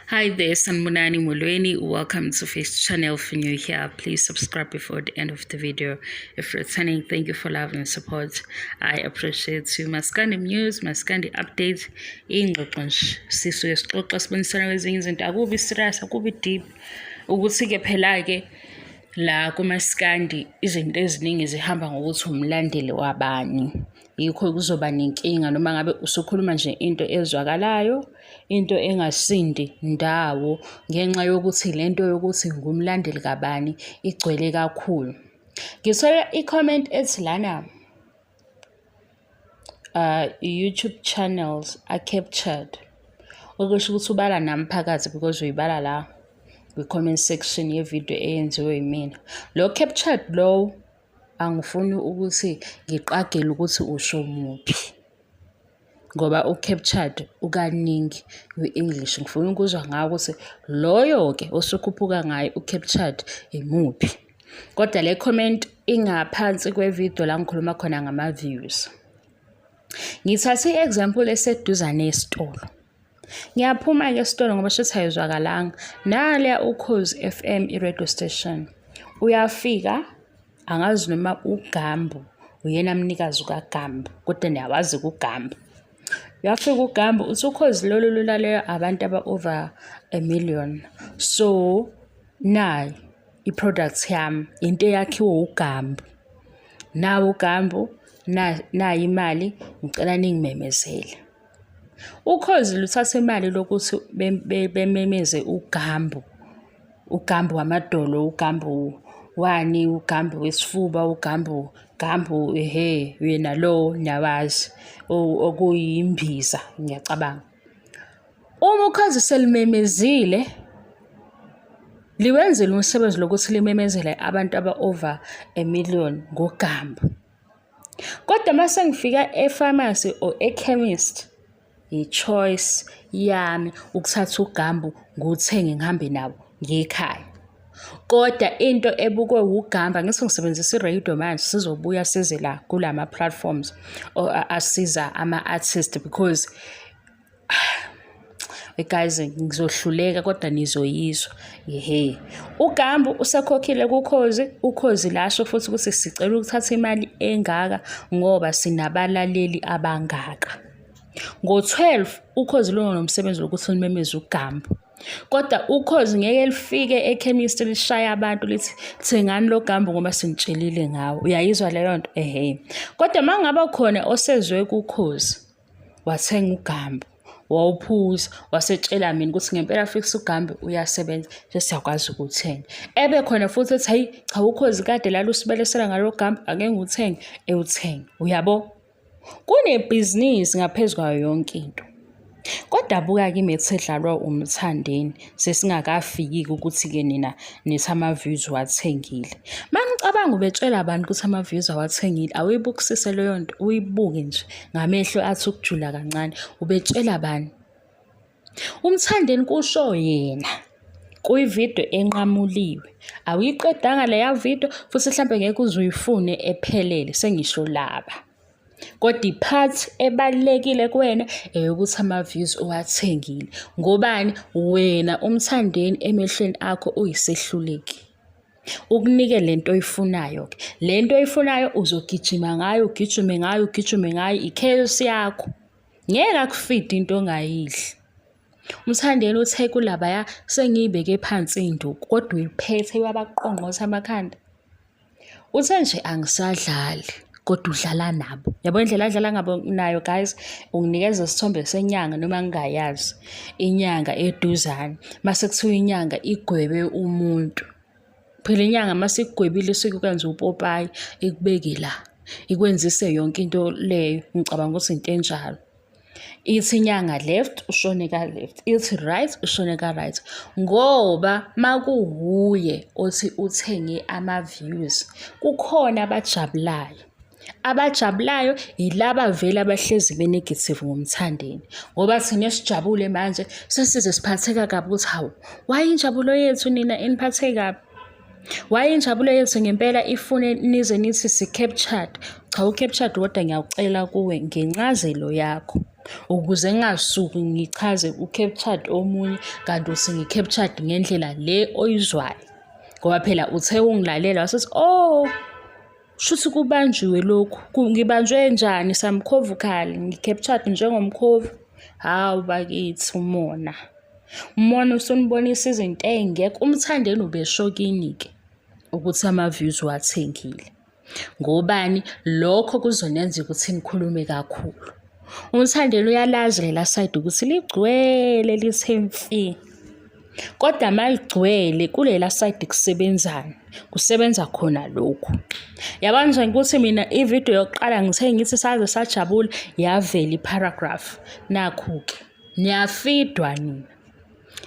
Hi there, Sanibonani Molweni. Welcome to Face Channel. If you're new here, please subscribe before the end of the video. If you're returning, thank you for love and support. I appreciate you. Maskandi news, Maskandi update. Ingxoxo nje sisuke sixoxa sibonisana kwezinye izinto. Akubi serious, akubi deep. Ukuthi-ke phela-ke la kumaskandi izinto eziningi zihamba ngokuthi umlandeli wabani. Yikho kuzoba nenkinga noma ngabe usukhuluma nje into ezwakalayo, into engasindi ndawo ngenxa yokuthi le nto yokuthi ngumlandeli kabani igcwele kakhulu. Ngithole i-comment ethi lana YouTube channels are captured. Okusho ukuthi ubala nami phakathi because uyibala la kwi-comment section ye-video eyenziwe yimina. Lo captured lowo angifuni ukuthi ngiqagele ukuthi usho muphi ngoba u-captured ukaningi kwi-English. Ngifuna ukuzwa ngawe ukuthi loyo-ke osukhuphuka ngaye u-captured imuphi. Kodwa le comment ingaphansi kwe-video la ngikhuluma khona ngama-views. Ngithathe i-example eseduzane esitolo. Ngiyaphuma-ke esitolo ngoba shuthi ayizwakalanga. Naliya Ukhozi F_M i-radio station. Uyafika, angazi noma uGambu uyena mnikazi kaGambu, kodwa niyawazi-ke uGambu. Uyafika uGambu uthi Ukhozi lolu lulalelwa abantu aba-over a million. So, nayi i-product yami, into eyakhiwe uGambu. Nawu uGambu, nayi imali, ngicela ningimemezele. Ukhozi luthatha imali lokuthi bememeze uGambu, uGambu wamadolo, uGambu wani, uGambu wesifuba, uGambu, Gambu ehhe, yena lo niyawazi okuyimbiza ngiyacabanga. Uma ukhozi selimemezile, liwenzile umsebenzi lokuthi limemezele abantu aba-over a million ngoGambu. Kodwa uma sengifika e-pharmacy or e-chemist, i-choice yami ukuthatha uGambu ngiwuthenge ngihambe nawo ngiye ekhaya. Kodwa into ebukwe uGambu, angithi ngisebenzisa i-radio manje, sizobuya size la kulama-platforms asiza ama-artist because guys ngizohluleka kodwa nizoyizwa. Ehhe. UGambu usekhokhile kuKhozi, uKhozi lasho futhi ukuthi sicela ukuthatha imali engaka ngoba sinabalaleli abangaka. Ngo-12 uKhozi lunomsebenzi wokuthi lumemeze uGambu. Kodwa uKhozi ngeke lifike ekhemisi lishaye abantu lithi thengani lo Gambu ngoba sinitshelile ngawo. Uyayizwa leyo nto? Ehhe. Kodwa uma ngaba khona osezwe kuKhozi wathenga uGambu, wawuphuza, wasetshela mina ukuthi ngempela fix uGambu uyasebenza, sesiyakwazi ukuwuthenga. Ebe khona futhi ethi hhayi cha uKhozi kade lalusibelesela ngalo Gambu ake ngiwuthenge, ewuthenge. Uyabo? Kunebhizinisi ngaphezu kwayo yonke into. Kodwa buka-ke imethi edlalwa uMthandeni sesingakafiki-ke ukuthi-ke nina nithi ama-views uwathengile. Uma ngicabanga ubetshela abantu ukuthi ama-views awathengile, awuyibukisise leyo nto, uyibuke nje ngamehlo athi ukujula kancane. Ubetshela bani? UMthandeni kusho yena kwividiyo enqamuliwe. Awuyiqedanga leya vidiyo futhi hlampe ngeke uze uyifune ephelele, sengisho laba. Kodwa i-part ebalulekile kuwena eyokuthi ama-views uwathengile. Ngobani? Wena uMthandeni emehlweni akho uyisehluleki. Ukunike le nto oyifunayo-ke. Le nto oyifunayo uzogijima ngayo, ugijime ngayo, ugijime ngayo, i-chaos yakho. Ngeke akufide into ongayidli. UMthandeni uthe kulabaya sengiyibeke phansi induku kodwa uyiphethe uyabaqongqotha amakhanda. Uthe nje angisadlali kodwa udlala nabo. Yabo indlela adlala ngabo nayo guys, unginikeza isithombe senyanga noma ngingayazi inyanga eduzane. Mase kuthiwa inyanga igwebe umuntu. Phela inyanga mase ikugwebile isuke ikwenza upopayi ikubeke la. Ikwenzise yonke into leyo. Ngicabanga ukuthi into enjalo. Ithi inyanga left ushone ka-left, ithi right ushone ka-right. Ngoba makuwuye othi uthenge ama-views, kukhona abajabulayo. Abajabulayo yilaba vele abahlezi be-negative ngoMthandeni. Ngoba thina esijabule manje sesize siphatheka kabi ukuthi hawu, why injabulo yethu nina iniphathe kabi? Why injabulo yethu ngempela ifune nize nithi si-captured? Cha u-captured kodwa ngiyawucela kuwe ngencazelo yakho. Ukuze ngingasuki ngichaze u-captured omunye kanti uthi ngi-captured ngendlela le oyizwayo. Ngoba phela uthe ungilalela wase uthi oh shuthi kubanjiwe lokhu ngibanjwe njani samkhovukhali ngi-captured njengomkhovu. Hawu bakithi umona. Umona usunibonisa izinto ey'ngekho. UMthandeni ubesho kini-ke ukuthi ama-views uwathengile. Ngobani? Lokho kuzonenza ukuthi nikhulume kakhulu. UMthandeni uyalazi lela sayidi ukuthi ligcwele lithe mfi. Kodwa maligcwele kulela sayidi kusebenzani? Kusebenza khona lokhu. Yabona nje ukuthi mina ividiyo yokuqala ngithe ngithi saze sajabula yavela i-paragraph. Nakhu-ke niyafidwa nina.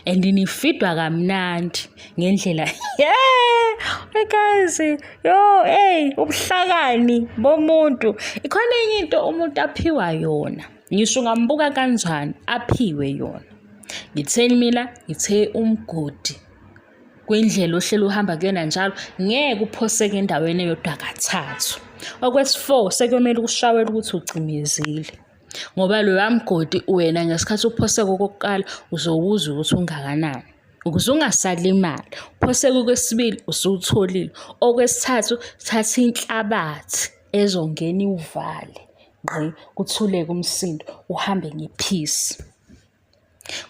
And nifidwa kamnandi ngendlela yeah hey guys yo hey ubuhlakani bomuntu ikhona enye into umuntu aphiwa yona ngisho ungambuka kanjani aphiwe yona ngitheni mina ngithe umgodi kwindlela ohleli uhamba kuyona njalo ngeke uphoseke endaweni eyodwa kathathu okwesi-four sekuyomele ukushawela ukuthi ucimezile Ngoba loya mgodi wena ngesikhathi uphoseka okokuqala uzowuzwa ukuthi ungakanani. Ukuze ungasalimali, uphoseke okwesibili usuwutholile. Okwesithathu, thatha inhlabathi ezongena iwuvale ngqi, kuthuleke umsindo, uhambe nge-peace.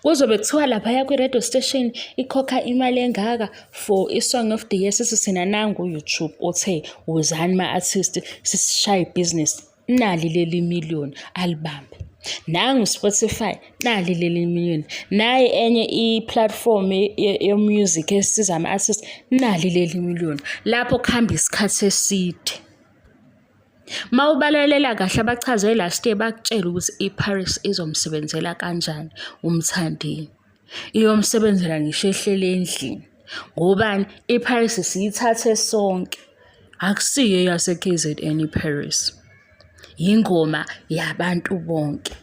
Kuzobe kuthiwa laphaya kwi-radio station ikhokha imali engaka for i-song of the year sithi thina nangu u-YouTube othe wozani ma-artist sisishaye ibhizinisi nali leli million alibambe. Nangu Spotify nali leli million. Nayi enye i-platform ye-music esiza ama-artist nali leli million. Lapho kuhamba isikhathi eside. Mawubalalela kahle abachaze last year bakutshela ukuthi iParis izomsebenzela kanjani uMthandeni. Iyomsebenzela ngisho ehleli endlini. Ngobani? IParis siyithathe sonke. Akusiyo eyase-K_Z_N iParis. Yingoma yabantu bonke.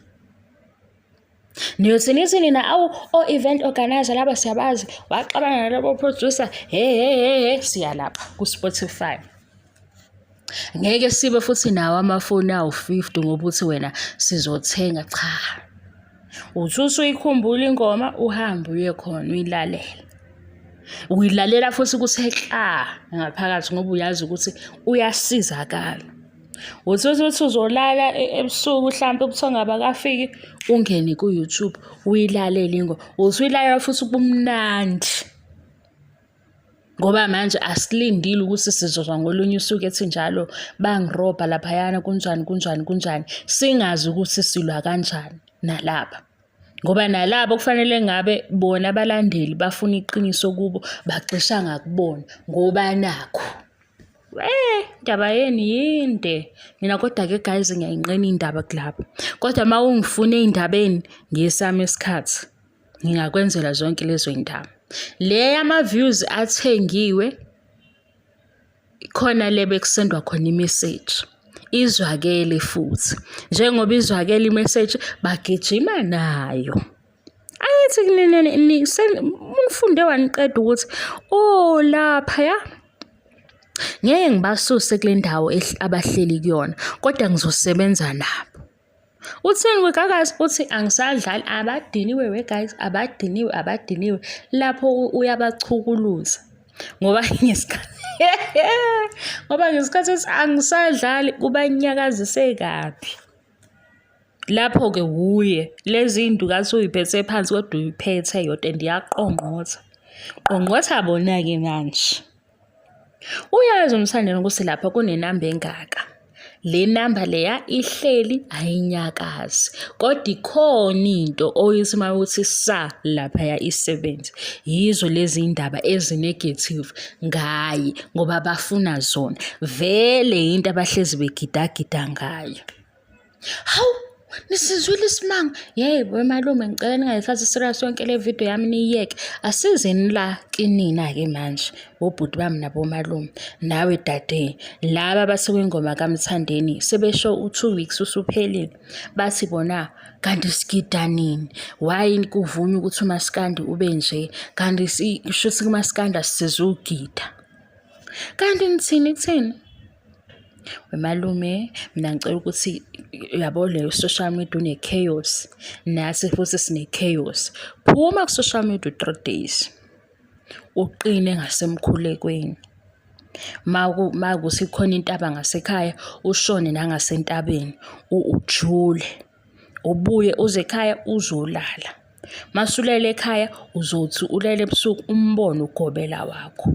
Niyothi nithi nina awu o-event organizer laba siyabazi waxabana nalabo producer he he he he siya lapha ku-Spotify. Ngeke sibe futhi nawo amafoni awu-50 ngoba uthi wena sizothenga cha. Uthi usuyikhumbula ingoma uhambe uye khona uyilalele. Uyilalela futhi kuthe kla ngaphakathi ngoba uyazi ukuthi uyasizakala. Uthi uthi uzolala ebusuku hlampe ubuthongo abakafiki ungene ku-YouTube uyilalele ingoma. Uthi uyilalela futhi kubumnandi. Ngoba manje asilindile ukuthi sizozwa ngolunye usuku ethi njalo bangirobha laphayana kunjani kunjani kunjani singazi ukuthi silwa kanjani nalaba. Ngoba nalabo kufanele ngabe bona abalandeli bafuna iqiniso kubo bagxisha ngakubona ngoba nakhu. Weh, indaba yenu yinde. Mina kodwa-ke guys ngiyayinqena iy'ndaba kulapho. Kodwa uma ungifuna ey'ndabeni ngesami isikhathi. Ngingakwenzela zonke lezo y'ndaba. Le yama-views athengiwe khona le bekusendwa khona i-message. Izwakele futhi. Njengoba izwakele i-message bagijima nayo. Angithi nifunde waniqeda ukuthi oh laphaya ngeke ngibasuse kule ndawo abahleli kuyona kodwa ngizosebenza nabo. Uthini kwigagasi? Uthi angisadlali abadiniwe we guys, abadiniwe abadiniwe. Lapho uyabachukuluza ngoba ngesikhathi ngoba ngesikhathi angisadlali kubanyakazise kabi. Lapho-ke wuye lezi iy'nduku uyiphethe phansi kodwa uyiphethe yodwa and iyaqongqotha. Qongqotha bona-ke manje. Uyazi uMthandeni ukuthi lapha kunenamba engaka. Le namba leya ihleli ayinyakazi kodwa ikhona into oyithi uma uthi sa laphaya isebenze. Yizo lezi ndaba ezi-negative ngaye ngoba bafuna zona. Vele yinto abahlezi begidagida ngayo. Hawu, nisizwile isimanga? Yebo malume ngicela ningayithathi serious yonke le video yami niyiyeke. Asizeni la kinina-ke manje bobhuti bami nabomalume. Nawe dade, laba abasekwingoma kaMthandeni sebesho u-two weeks usuphelile. Bathi bona kanti sigida nini? Why kuvunywa ukuthi umaskandi ube nje? Kanti shuthi kumaskandi asizugida. Kanti nithini kuthini? Wemalume, mina ngicela ukuthi uyabo le social media une-chaos, nathi futhi sine-chaos. Phuma ku-social media u-3 days, uqine ngasemkhulekweni. Makuwukuthi kukhona intaba ngasekhaya, ushone nangasentabeni, ujule, ubuye uze ekhaya uzolala. Masulele ekhaya, uzothi ulele ebusuku umbone ugobela wakho.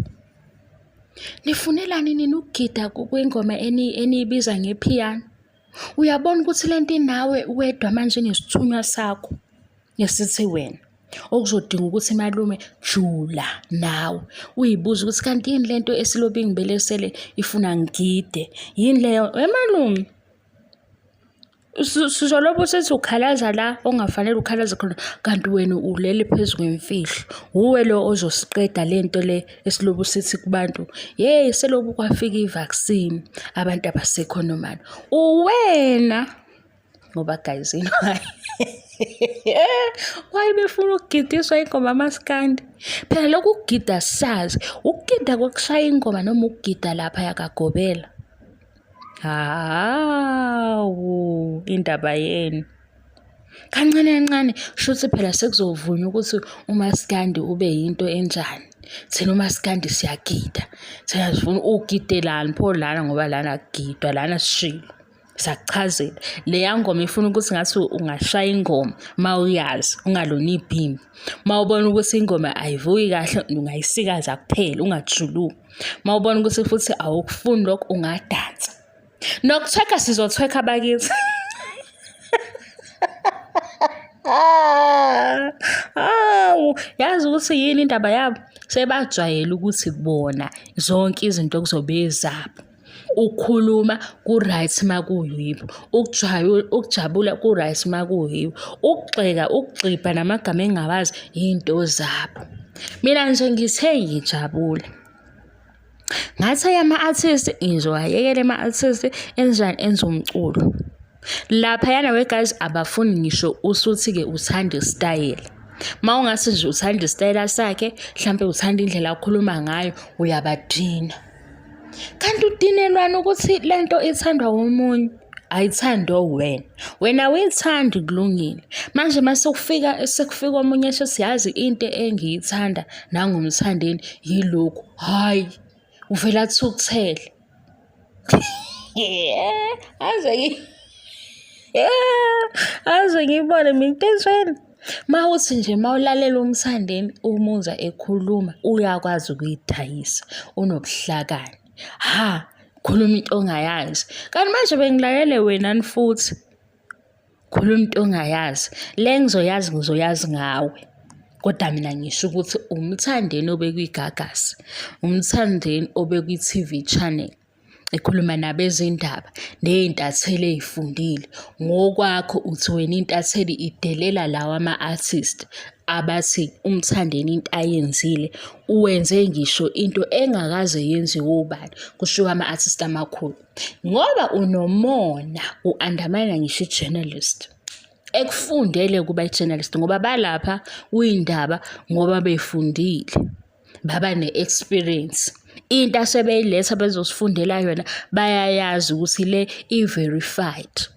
Nifunelani nina ukugida kwingoma eniyibiza ngephiyano? Uyabona ukuthi le nto inawe wedwa manje inesithunywa sakho esithi wena okuzodinga ukuthi malume jula nawe uyibuze ukuthi kanti yini lento esilobe ingibelesele ifuna ngigide yini leyo wemalume Sizolobe usithi ukhalaza la ongafanele ukhalaze khona kanti wena ulele phezu kwemfihlo. Wuwe lo ozosiqeda le nto le esilobu sithi kubantu, yeyi selobu kwafika i-vaccine abantu abasekho normal. Uwena ngoba guys you know why befuna ukugidiswa ingoma amaskandi? Phela lokhu kugida sazi, ukugida kokushaya ingoma noma ukugida lapha yakagobela. Hawu, indaba yenu. Kancane kancane shuthi phela sekuzovunywa ukuthi umaskandi ube yinto enjani. Thina umaskandi siyagida. Thina sifuna ugidelani pho lana ngoba lana kugidwa lana sishilo. Sakuchazela. Leya ngoma ifuna ukuthi ngathi ungashaya ingoma uma uyazi ungalona iphimbo. Uma ubona ukuthi ingoma ayivuki kahle ungayisikaza kuphela ungajuluki. Uma ubona ukuthi futhi awukufuni lokho ungadansa. Nokuthweka sizothweka bakithi. Hawu, yazi ukuthi yini indaba yabo? Sebajwayele ukuthi bona zonke izinto kuzobe ezabo. Ukukhuluma ku-right makuyibo, ukujabula ku-right makuyibo, ukugxeka, ukugxibha namagama engingawazi iy'nto zabo. Mina nje ngithe ngijabule. Ngathi ama-artist ngizowayekela ama-artist enjani enza umculo. Laphayana we guys abafuni ngisho usuthi-ke uthanda isitayela. Uma ungase nje uthanda isitayela sakhe, hlampe uthanda indlela akhuluma ngayo, uyabadina. Kanti udinelwani ukuthi le nto ithandwa omunye? Ayithandwa wena. Wena awuyithandi kulungile. Manje uma sekufika sekufika omunye esethi yazi into engiyithanda nangumthandeni yilokhu. Hhayi, uvele athukuthele. Aze aze ngiyibone mina into ezweni. Uma uthi nje uma ulalela uMthandeni umuzwa ekhuluma uyakwazi ukuyidayisa, unobuhlakani. Ha, khuluma into ongayazi. Kanti manje bengilalele wena futhi. Khuluma into ongayazi. Le ngizoyazi ngizoyazi ngawe. Kodwa mina ngisho ukuthi uMthandeni obekwiGagasi, uMthandeni obekwi-T_V channel. Ekhuluma nabezindaba ney'ntatheli ey'fundile. Ngokwakho uthi wena intatheli idelela lawa ama-artist abathi uMthandeni into ayenzile uwenze ngisho into engakaze yenziwe ubani, kushiwo ama-artist amakhulu. Ngoba unomona u-undermine-a ngisho i-journalist ekufundele ukuba i-journalist ngoba balapha kwiy'ndaba ngoba befundile. Baba ne-experience. Into asebeyiletha bezosifundela yona bayayazi ukuthi le i-verified.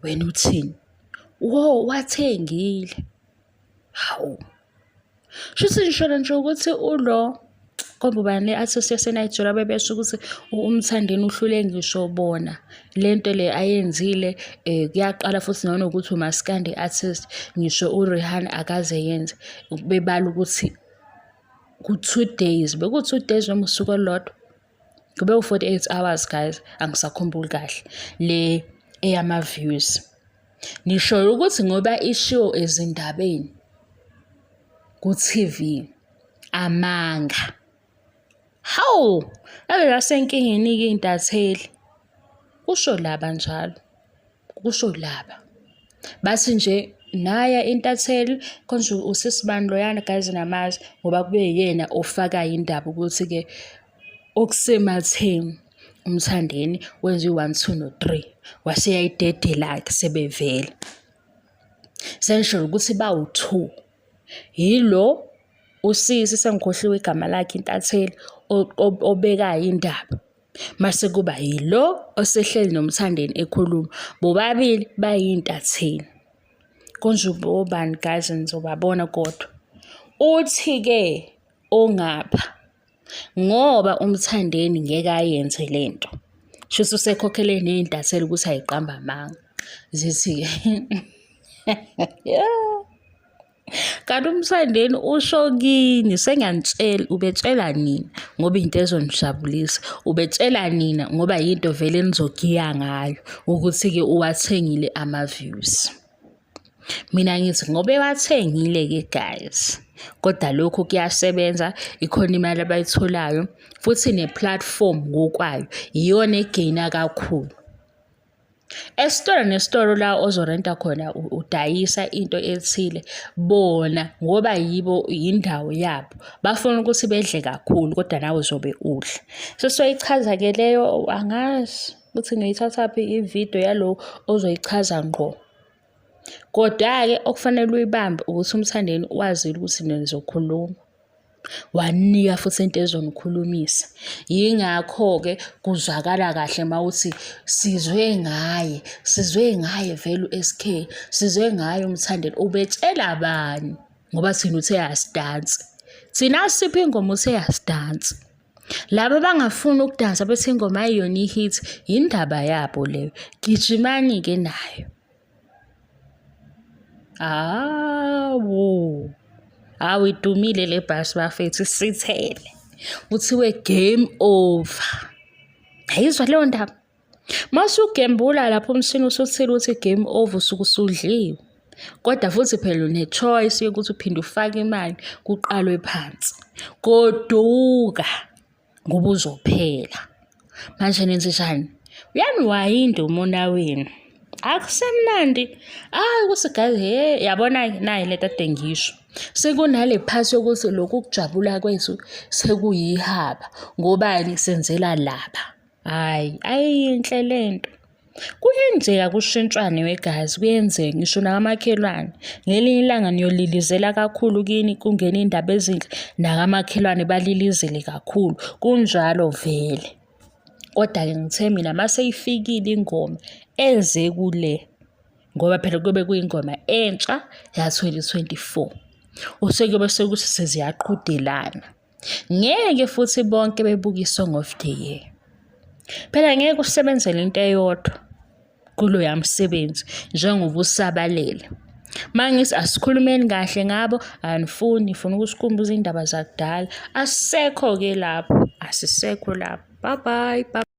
Wena uthini? Wo, wathengile. Hawu. Shuthi ngisholo nje ukuthi ulo kodwa ubani le artist yaseNigeria bebesho ukuthi uMthandeni uhlule ngisho bona le nto le ayenzile um kuyaqala futhi nanokuthi umaskandi artist ngisho uRihanna akaze yenze bebala ukuthi ku-two days, beku-two days noma usuku olulodwa? Kube u-48 hours guys, angisakhumbuli kahle, le eyama-views. Nishoyo ukuthi ngoba ishiwo ezindabeni ku-T_V, amanga. Hawu, ave basenkingeni-ke iy'ntatheli. Kusho laba njalo. Kusho laba. Bathi nje naya intatheli konje usisibani loyana guys namazi ngoba kube yena ofaka indaba ukuthi-ke okusematheni uMthandeni wenza u-one, two, no-three wase eyayidedela-ke sebevele. Sengisho ukuthi bawu-two, yilo usisi sengikhohliwe igama lakhe intatheli obekayo indaba. Mase kuba yilo osehleli noMthandeni ekhuluma. Bobabili bayintatheli. Konje obani guys nizobabona kodwa. Uthi-ke ongapha ngoba uMthandeni ngeke ayenze lento. Shuthi usekhokhele ney'ntatheli ukuthi ayiqamba amanga. Zithi-ke Kanti uMthandeni usho kini sengiyanitshela ubetshela nina ngoba into ezonijabulisa ubetshela nina ngoba yinto vele enizogiya ngayo ukuthi-ke uwathengile ama-views. Mina ngithi ngoba ewathengile-ke guys kodwa lokhu kuyasebenza ikhona imali abayitholayo futhi ne-platform ngokwayo iyona egeyina kakhulu. Esitolo nesitolo la ozorenta khona udayisa into ethile, bona ngoba yibo yindawo yabo bafuna ukuthi bedle kakhulu kodwa nawe uzobe udla. Sesiyoyichaza-ke leyo angazi ukuthi ngiyoyithathaphi ividiyo yalo ozoyichaza ngqo. Kodwa-ke okufanele uyibambe ukuthi uMthandeni wazile ukuthi nizokhuluma. Waninika futhi into ezonikhulumisa. Yingakho-ke kuzwakala kahle uma uthi sizwe ngaye, sizwe ngaye vele u-S_K, sizwe ngaye uMthandeni. Ubetshela bani ngoba thina uthe asidansi. Thina asiphi ingoma uthe asidansi. Laba abangafuni ukudansa bethi ingoma ayiyona i-hit, yindaba yabo leyo. Gijimani-ke nayo. Hawu, hawu idumile le bhasi bafethu isithele. Kuthiwe game over. Yayizwa leyo ndaba? Uma usugembula lapho umshini usuthile ukuthi game over usuke usudliwe. Kodwa futhi phela une-choice yokuthi uphinde ufake imali kuqalwe phansi. Goduka. Ngoba uzophela. Manje nenzenjani? Uyaniwayinda umona wenu. Akusemnandi. Hayi ukuthi guys he yabona nayi lento ade ngisho. Sekunale phasi yokuthi lokhu kujabula kwethu sekuyihaba ngobani senzela laba. Hhayi ayiyinhle lento. Kuyenzeka kushintshwane wegazi, kuyenzeka ngisho nakamakhelwane. Ngelinye ilanga niyolilizela kakhulu kini kungene iy'ndaba ezinhle, nakamakhelwane balilizele kakhulu. Kunjalo vele. Kodwa-ke ngithe mina uma seyifikile ingoma eze kule, ngoba phela kuyobe kuyingoma entsha ya-2024. Osekuyobe sekuthi seziyaqhudelana. Ngeke futhi bonke bebuke i-Song of the Year. Phela ngeke usebenzele into eyodwa kuloya msebenzi njengoba usabalele. Mangithi asikhulumeni kahle ngabo, anifuni, nifuna ukusikhumbuza iy'ndaba zakudala. Asisekho-ke lapho, asisekho lapho. Bye bye, bye.